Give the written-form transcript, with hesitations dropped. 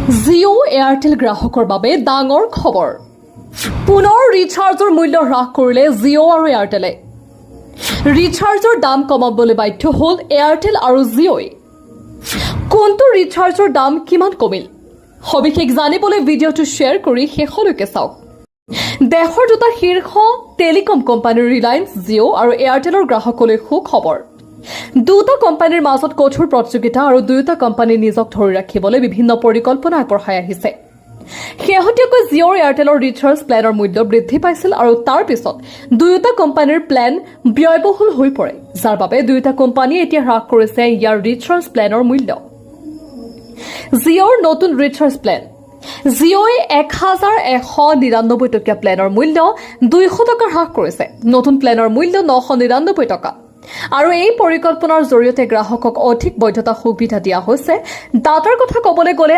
Jio', Airtel গ্ৰাহকৰ বাবে ডাঙৰ খবৰ। পুনৰ ৰিচাৰ্জৰ মূল্য হ্ৰাস কৰিলে জিঅ' আৰু এয়াৰটেলে। ৰিচাৰ্জৰ দাম কমাবলৈ বাধ্য হ'ল এয়াৰটেল আৰু জিঅ'ই। কোনটো ৰিচাৰ্জৰ দাম কিমান কমিল, সবিশেষ জানিবলৈ ভিডিঅ'টো শ্বেয়াৰ কৰি শেষলৈকে চাওক। দেশৰ দুটা শীৰ্ষ টেলিকম কোম্পানী ৰিলায়েন্স জিঅ' আৰু এয়াৰটেলৰ গ্ৰাহকলৈ সুখবৰ। দুটা কোম্পানীৰ মাজত কঠোৰ প্ৰতিযোগিতা আৰু দুয়োটা কোম্পানী নিজক ধৰি ৰাখিবলৈ বিভিন্ন পৰিকল্পনা আগবঢ়াই আহিছে। শেহতীয়াকৈ জিঅ'ৰ এয়াৰটেলৰ ৰিচাৰ্জ প্লেনৰ মূল্য বৃদ্ধি পাইছিল আৰু তাৰ পিছত দুয়োটা কোম্পানীৰ প্লেন ব্যয়বহুল হৈ পৰে, যাৰ বাবে দুয়োটা কোম্পানীয়ে এতিয়া হ্ৰাস কৰিছে ইয়াৰ ৰিচাৰ্জ প্লেনৰ মূল্য। জিঅ'ৰ নতুন ৰিচাৰ্জ প্লেন। জিঅ'ই 1199 টকীয়া প্লেনৰ মূল্য 200 টকা হ্ৰাস কৰিছে। নতুন প্লেনৰ মূল্য 999 টকা আৰু এই পৰিকল্পনাৰ জৰিয়তে গ্ৰাহকক অধিক বৈধতা সুবিধা দিয়া হৈছে। ডাটাৰ কথা ক'বলৈ গ'লে